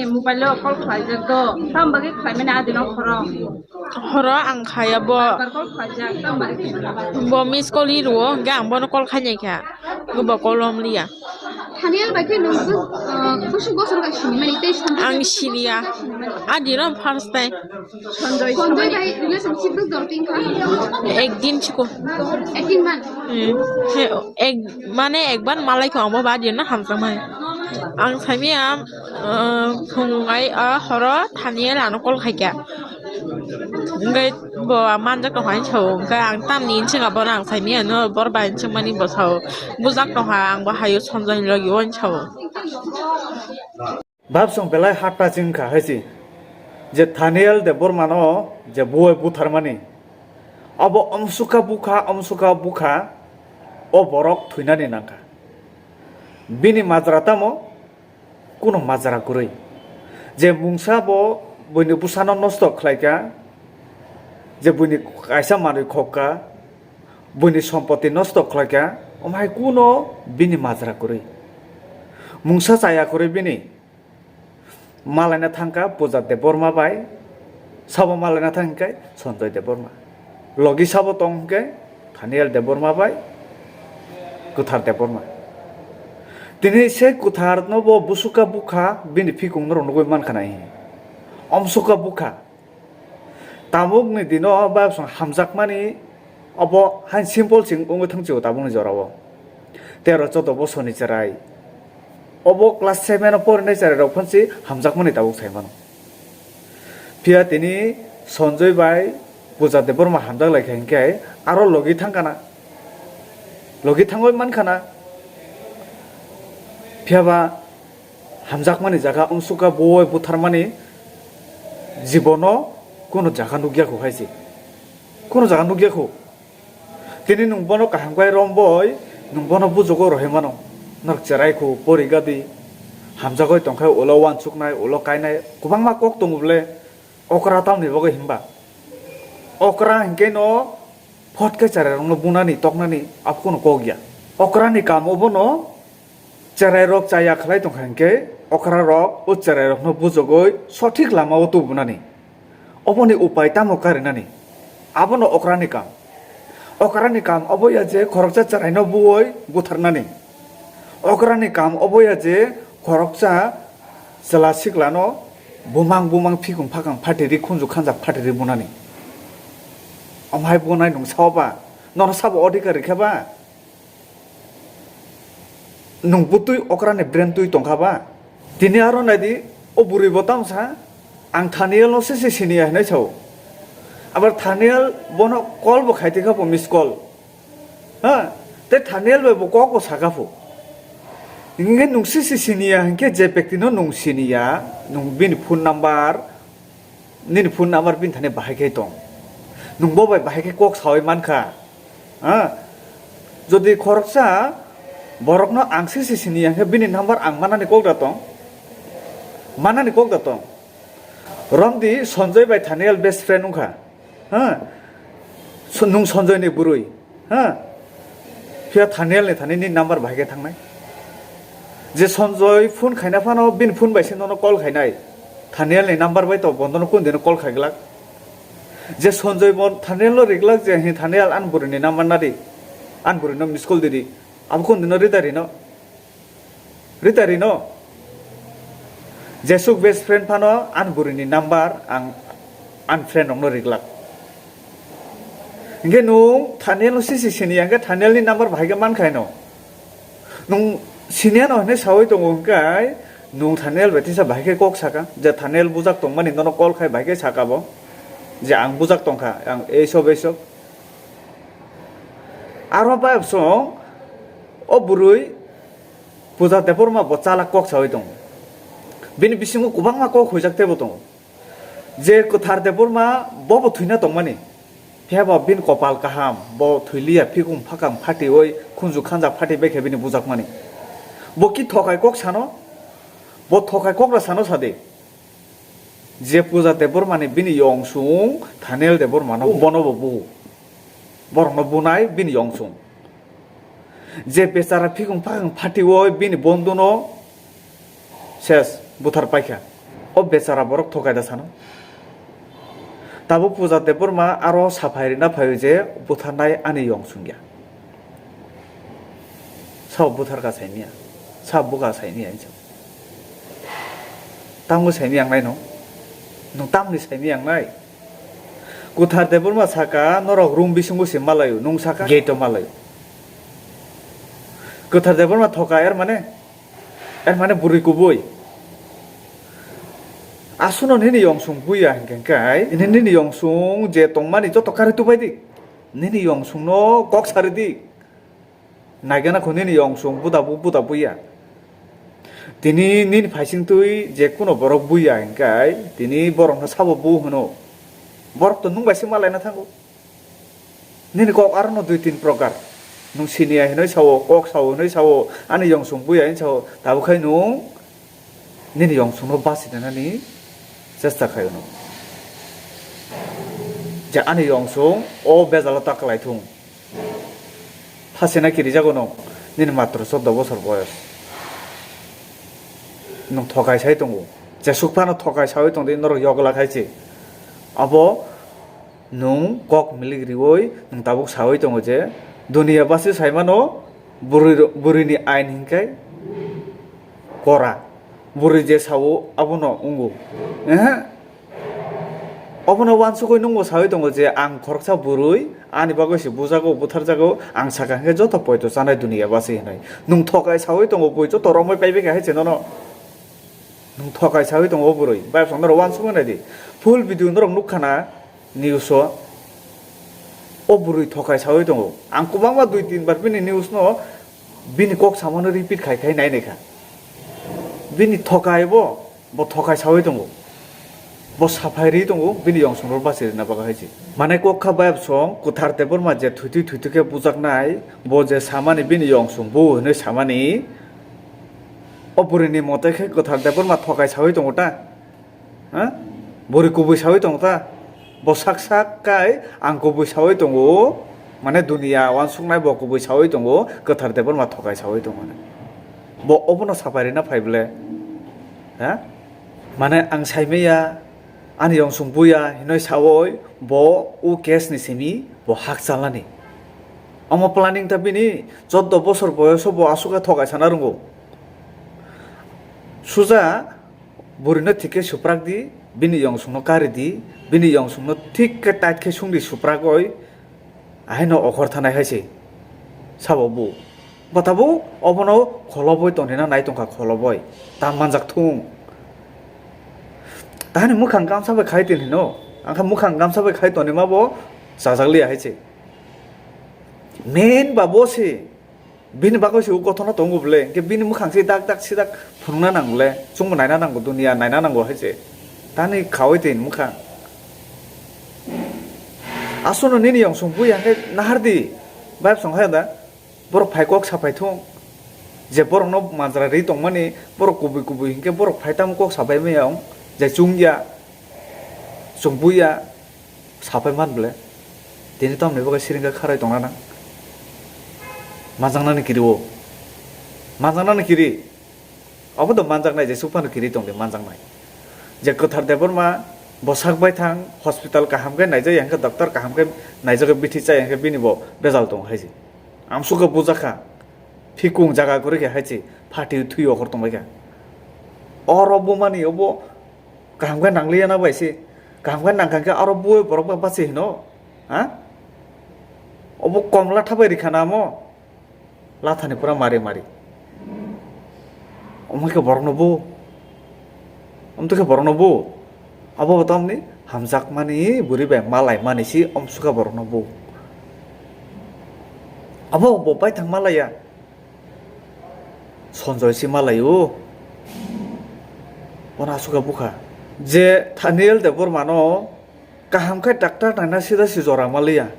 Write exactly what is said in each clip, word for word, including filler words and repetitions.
Mobile o call khlaijak do, tamo bagwi khlaimani adino khoro. Horo ang khaya bo. Bar call khlaijak, tamo bagwi khlaimani. Bo miss call ri rwo, hwnkhe ang bono call khainai kha. Bo call om liya. Thaniel bai khe nwng bus-, uh, bwswk bosor bai sinimani tei Sanjay bai bwswk bosor bai sinimani? Ang siniya. Adino first time. Sanjay, Sanjay bai relationship bwswk jor tin kha? Ek din chiko. Ek din man? Hmm. He, ek, mane ekbar malai ko amo ba adino hamjakmani. Ang saimaya, uh, phungai, uh, horo Thaniel ano call khaikha. Hwnkhe bo manjak tongkha hinwi sao, hwnkhe ang tamni hinwi swngha bono ang saimaya no, bor bai hinwi swngmani bo sao, bujak tongkha, ang bo haio Sanjay ni logi o hinwi sao. Bab song belai hatta chingkha haisi, je Thaniel Debbarma no je buwai butharmani, abo omsukha bukha, omsukha bukha, o borok thwinani nangkha. Bini majra tamo? Kuno majra kwrwi. Je mungsa bo buini bwsano nosto khlaikha, je buini kaisa manwi khokka, buini sompoti nosto khlaikha, omo hai kuno bini majra kwrwi. Mungsa chaya kwrwi bini. Malaina thangkha Puja Debbarma bai, sabo malaina thangkhe Sanjay Debbarma. Logi sabo tong hwnkhe Thaniel Debbarma bai Kwthar Debbarma. Tini se Kwthar no bo bwswkha bukha bini phikung norok nugwi mankha nai. Omswkha bukha. Tabukni dino bayapsong hamjakmani obo hain simple ching wngwi thangchio tabukni jorao. Tero chodo bosoni cherai. Obo class seven o porinai cherai rok phansi hamjakmani tabuk sai mano. Phiya tini Sanjay bai Puja Debbarma hamjak lai kha hinkhe aro logi thangkana. Logi thangwi mankha na. Phiya ba hamjakmani jaga wngsuka boi butharmani jibono kuno jaga nukya khu hai se. Kuno jaga nukya khu. Tini nwng bono kaham khe romboi, nwng bono bujugwi rohoi mano. Norok cherai khu, pori gadi. Hamjagwi tongkhe ulo uansuknai, ulo kainai. Kwbangma kok tongo bwle. Okra tamni bagwi hinba. Okra hinkhe no phot khe cherai rokno bunani, toknani, abo kuno kok ya. Okra ni kam obono cherai rok chaya khlai tongkha hinkhe, okra rok o cherai rokno bujogwi sothik lama o tubunani. Oboni upai tamo karinani? Abono okra ni kam. Okra ni kam obo ya je khoroksa cherai no buoi butharnani. Okra ni kam obo ya je khoroksa chwla sikla no bumang bumang phikung phakang phatiri khunju khanja phatiri bunani. Omo hai bunai nwng sao ba? Nono sabo odhikar rikha ba? Nwng bwtwi okra ni brain twi tongkha ba? Tini aro naidi, o bwrwi bo tamo sa, ang Thaniel no se se siniya hinwi sao. Abar Thaniel bono call bo khai tongkha bo miss call. Ha? Tei Thaniel bai bo kok bo saka pho. Hinkhe nwng se se siniya hinkhe je bekti no nwng siniya, nwng bini phone number, nini phone number bini thani bahai khe tong. Nwng bo bai bahai khe kok sawi mankha. Ha? Jodi khoroksa borokno ang se se siniya hinkhe bini number ang manani kok da tong? Manani kok da tong? Romdi Sanjay bai Thaniel best friend wngkha. Ha? So-, nwng Sanjay ni bwrwi. Ha? Phiya Thaniel ni thani ni number bahai khe thangnai. Je Sanjay phone khaina phano bini phone bai se nono call khainai. Thaniel ni number bai to bondo no kun dino call khaiglak. Je Sanjay bo Thaniel no riglak je, "Hi Thaniel, an bwrwi ni number nadi. An bwrwi no miss call didi." Abo kun dino rida rino. Rita rino. Jesuk best friend phano an bwrwini number ang an friend rokno riglak. Hinkhe nwng Thaniel no sisi sini ya, hinkhe Thaniel ni number bahai khe mankha no. Nwng sini ano hinwi sawi tongo hinkhe nwng Thaniel bai tisa bahai khe kok saka, je Thaniel bujak tongmani nono call khai bahai khe saka bo, je ang bujak tongkha, ang eiso beiso. Aro bayapsong o bwrwi Puja Debbarma bo chala kok sawi tongo. Bini bisingo kwbangma kok huijak teibo tongo. Je Kwthar Debbarma bo bo thwina tongmani. Phiya ba bini kopal kaham, bo thwiliya, phikung phakang phatiwi khunju khanja phati bai khe bini bujakmani. Bo ki thokai kok sano? Bo thokai kok ra sano sadi. Je Puja Debbarmani bini yongsung Thaniel Debbarmano bono bo bu. Borokno bunai bini yongsung. Je bechara phikung phakang phatiwi bini bonduno ses buthar paikha. O bechara borok thokai da sano. Tabuk Puja Debbarma aro saphai rina phaio je butharnai ani yong sungya. Sao buthar ka saimya, sao buka saimya hinsa. Tamni saimya ang nai no? Nwng tamni saimya ang nai? Kuthar Debbarma saka norok room bisingo se malaio, nwng saka gate o malaio. Kuthar Debbarma thoka er mane, er mane bwrwi kubui. Asuno nini yongsung buya hinkhe kai, nini yongsung je tongmani joto kari tubai di. Nini yongsung no kok sari di. Naigana kho nini yongsung buda bu, buda buya. Tini nini phaising twi je kuno borok buya hinkhe tini borok no sabo bu hwno. Borok to nwng bai se malaina thango. Nini kok aro no dui tin prokar. Nwng siniya hinoi sao, kok sao hinoi sao, ani yongsung buya hinoi sao, tabuk khai nwng nini yongsung no basi nani chesta khai no. Je ani yongsung o bejalo ta kwlai thung. Hasina kirijago no, nini matro choddo bosor boyos. Nwng thokai sai tongo. Jesuk phano thokai sawi tongdi norok yogla khai se. Abo nwng kok milik riwi nwng tabuk sawi tongo je, duniya basi saimano bwrwi ro-, bwrwini ain hinkai kora. Bwrwi je sao abono wngo. Ehe. Obono uansukwi nwngbo sawi tongo je, ang khoroksa bwrwi, ani bagwi se bujago, butharjago, ang saka hinkhe joto poito chanai duniya basi hinwi. Nwng thokai sawi tongo, bui joto romwi paibai kha hai se nono. Nwng thokai sawi tongo o bwrwi. Bai phano norok uansukma naidi. Full video norok nukha na news o. O bwrwi thokai sawi tongo. Ang kwbangma dui tin bar bini news no bini kok samano repeat khai khai nai nai kha. Bini thokai bo, bo thokai sawi tongo. Bo saphai ri tongo, bini yongsong rok basi rina bagwi hai se. Mane kok kha bayap song, Kuthar Debbarma je thwitwi thwitwi khe bujaknai, bo je samani bini yongsong bu hinwi samani, o bwrwini mote khe Kuthar Debbarma thokai sawi tongo ta? Ha? Bwrwi kubui sawi tongo ta? Bo sak sak kai ang kubui sawi tongo, mane duniya uansuknai bo kubui sawi tongo, Kuthar Debbarma thokai sawi tongo. Bo obono sapai rina phai ble? Ha? Mane ang saimaya, ani yongsong buya hinoi sawi bo o case ni simi bo hakchalani. Omo planning ta bini, choddo bosor boyoso bo aswk khe thokai sana rwngo. Suja bwrwino thik khe suprak di, bini yongsongno kari di, bini yongsongno thik khe tight khe sung di suprak oi, ahaino okhor thanai hai se. Sabo bu. Bo tabuk obono kholoboi tonina nai tongkha kholoboi. Ta manjak thung. Tahani mwkhang gamsa bai khai tin hino. Angkha mwkhang gamsa bai khai tonima bo chajak liya hai se. Main ba bo se. Bini bagwi se o gothona tongo bole, hwnkhe bini mwkhang se dak dak se dak phunukna nango le, chwngbo naina nango, duniya naina nango hai se. Tani khawi twi mwkhang. Aswkno nini yongsong buya khe nahar di, bayap song hai da, borok phai kok sapai thung. Je borokno manjra ri tongmani, borok kubui kubui hinkhe borok phai tamo kok sapai maya wng, je chwngya, chwng buya. Sapai man bole. Tini tamni bagwi siring khe kharai tongna nang. Manjaknani kiri o. Manjaknani kiri. Obo to manjaknai je suk phano kiri tongdi manjaknai. Je Kwthar Debbarma bwsak bai thang hospital kaham khe naijak ya hwnkhe doctor kaham khe naijak bithi cha ya hwnkhe bini bo bejal tongo hai se. Amsukhe bujakha. Phikung jaga kwrwi khe hai se. Phatwi thwi okhor tongbai kha. Oro bumani obo Kaham khe nangliya na bai se. Kaham khe nangkha khe aro bui borok ba bachwi hino. Ha? Obo komla thabai rikha na amo. Lathani pura mari mari. Omo khe borokno bu. Omtwi khe borokno bu. Abo bo tamni hamjakmani bwrwi bai malai mani si omsukha borokno bu. Abo bo baithang malaiya. Sonjoy si malaio. Bono aswk khe bukha. Je Thaniel Debbarma no kaham khe doctor naina sida si jora maliya.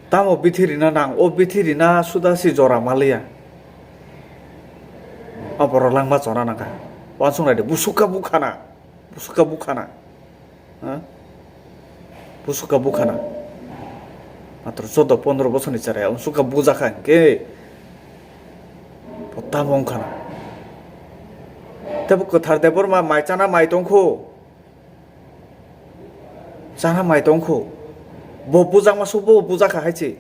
Tamo bithi rina nang, o bithi rina suda si jora maliya. O borok langma chona nangkha. Wansuk nai de, busuk kha bukha na. Busuk kha bukha na. Ha? Busuk kha bukha na. Matro choudo pondro bosorni chwrai, amsuk kha bujakha hinkhe. Bo tamo wngkha na. Tebo kwthar Debbarma mai chana mai tongkho. Chana mai tongkho. Bo bujakma suk bo bujakha hai se.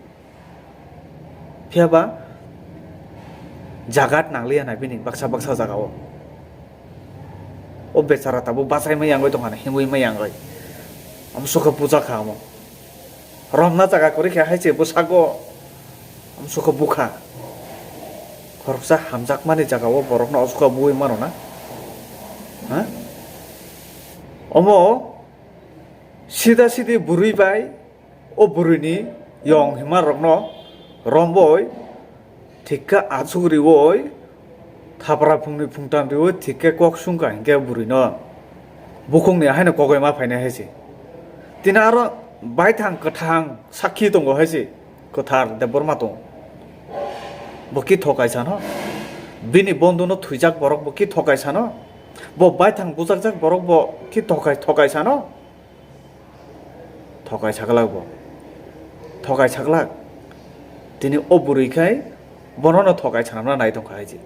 Phiya ba jagat nangliya nai bini baksa baksa jaga o. O bechara tabuk bachai mai yangwi tongkha na, himwi mai yangwi. Amsukha bujakha amo. Romna jaga kwrwi khe hai se bwsakgo. Amsukha bukha. Khoroksa hamjakmani jaga o borokno amsukha bui mano na. Ha? Omo sida sidi bwrwi bai o bwrwini yong hima rokno romboi thikha achuk riwoi thapra phungni phungtam riwoi thikhe kok sungkha hinkhe bwrwino bukhukni haino kogoi ma phainai hai se. Tini aro baithang kwthang sakhi tongo hai se, kwthar Debbarma tongo. Bo ki thokai sano? Bini bondhuno thwijak borok bo ki thokai sano? Bo baithang bujakjak borok bo ki thokai, thokai sano? Thokai saklak bo. Thokai saklak. Tini o bwrwi khai bonono thokai sanamna nai tongkha hai se.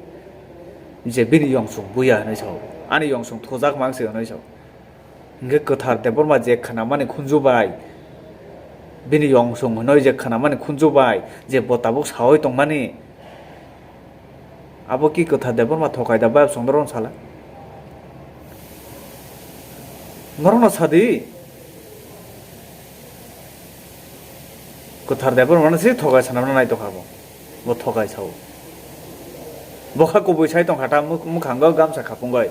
Je bini yongsong buya hinwi sao. Ani yongsong thujak mang se hinwi sao. Hinkhe kwthar Debbarma je khnamani khunju bai, bini yongsong hinwi je khnamani khunju bai, je bo tabuk saui tongmani, abo ki kwthar Debbarma thokai da bai absong norok sala? Norokno sadi. Kwthar Debbarmano se thokai sanamna nai tongkha bo. Bo thokai sao. Bo kha kubui sai tongkha ta muk-, mukhango gamsa khapungwi.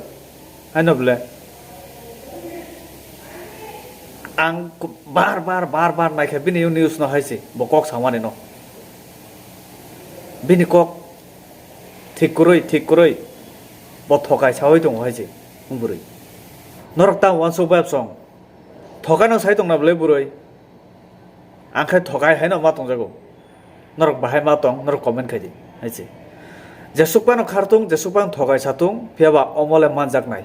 Haino bole ang ku-, bar bar bar bar naikha bini news no hai se bo kok samani no. Bini kok thik kwrwi, thik kwrwi. Bo thokai saui tongo hai se bwrwi. Norok ta uansuk bai absong. Thokai no sai tongna bole bwrwi. Ang khe thokai haino ma tongjago. Norok bahai ma tong, norok comment khai di, hai se. Jesuk phano khar tung, jesuk phano thokai sa tung, phiya ba omo le manjak nai.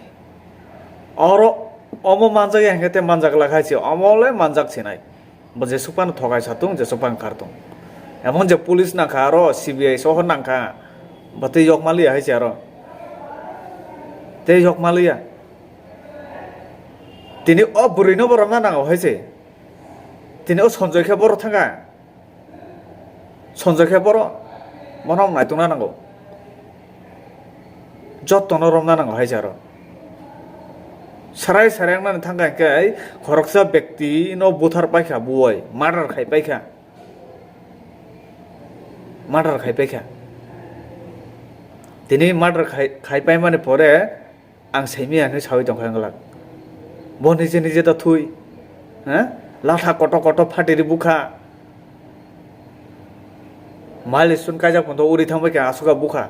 Oro omo manjak ya hinkhe te manjak la khai se, omo le manjak se nai. Bo jesuk phano thokai sa tung, jesuk phano khar tung. Emon je police nang kha aro, C B I soho nang kha, bo tei yok ma liya hai se aro. Tei yok ma liya. Tini o bwrwi no bo romna nango hai se. Tini o Sanjoy khe boro thangkha. Sanjoy khe boro, bono naitukna nango. Jotono romna nango hai se aro. Sarai sarai wngnani thangkha hinkhe khoroksa bektino buthar paikha buwai, murder khai paikha. Murder khai paikha. Tini murder khai, khai paimani pore ang saimaya hinwi saui tongkha wngwlak. Bo nije nije da thui. Ha? Latha koto koto phatiri bukha. Milestone kaijak photo uri thangbai khe aswk bukha.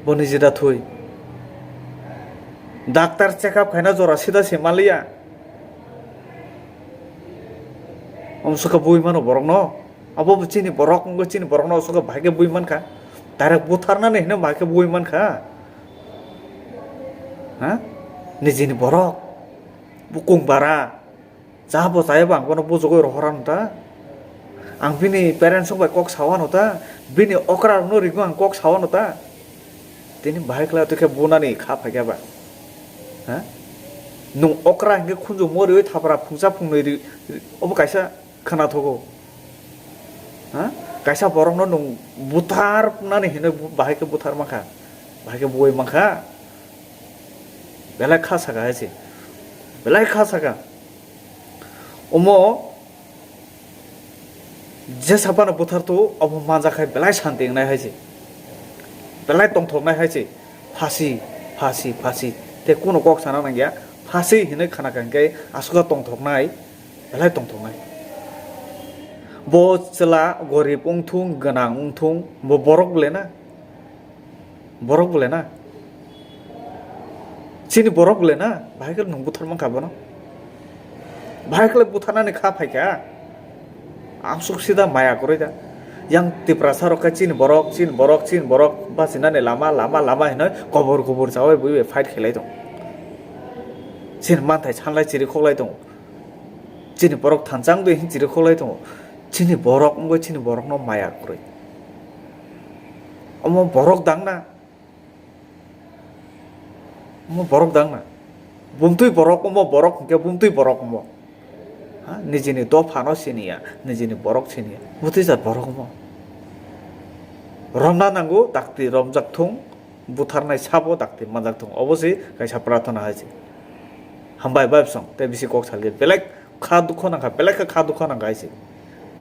Bo nije da thui. Doctor check up khaina jora sida se manliya. Amswk bui mano borokno. Abo bo chini borok wngwi chini borokno aswk bahai khe bui mankha. Direct butharnani hino bahai khe bui mankha. Ha? Nijini borok. Bukung bara. Cha bo chaya bo ang bono bujugwi rohor ano ta. Ang bini parents rok bai kok sao ano ta. Bini okra rokno rigo ang kok sao ano ta. Tini bahai khlai twi khe bunani kha phaikha ba. Ha? Nwng okra hinkhe khunju moriwi thapra phungsa phungnwi ri, ri, obo kaisa khna thogo. Ha? Kaisa borokno nwng buthar nani hinwi bu-, bahai khe buthar mankha. Bahai khe buwai mankha. Belai kha saka hai se. Belai kha saka. Omo jesa phano buthar tu obo manjak hai belai santi wngnai hai se. Belai tongthoknai hai se. Phasi, phasi, phasi. Tei kuno kok sana nangya. Phasi hinwi khana kha hinkhe aswk tongthoknai. Belai tongthoknai. Bo chwla gorib wngthung, gwnang wngthung, bo borok bole na? Borok bole na? Chini borok bole na? Bahai khe nwng buthar mankha bono. Bahai khe butharnani kha phaikha. Amsuk sida maya kwrwi da. Yang Tiprasa rok khe chini borok, chini borok, chini borok bachinani lama, lama, lama hinwi kobor kobor chawi bui bai fight khlai tong. Chini manthai sanlai chiri khoklai tong. Chini borok thansa wngwi hin chiri khoklai tongo. Chini borok wngwi chini borokno maya kwrwi. Omo borok dangna? Omo borok dang na? Bumtwi borok omo, borok hwnkhe bumtwi borok omo. Ha, nijini dophano siniya, nijini borok siniya. Bumtwi jat borok omo. Romna nango, dakti romjak thung, butharnai sabo dakti manjak thung. Obo se kaisa prarthana hai se. Hambai bai bwsong, tei bisi kok salkhe belai kha dukho nangkha, belai kha kha dukho nangkha hai se.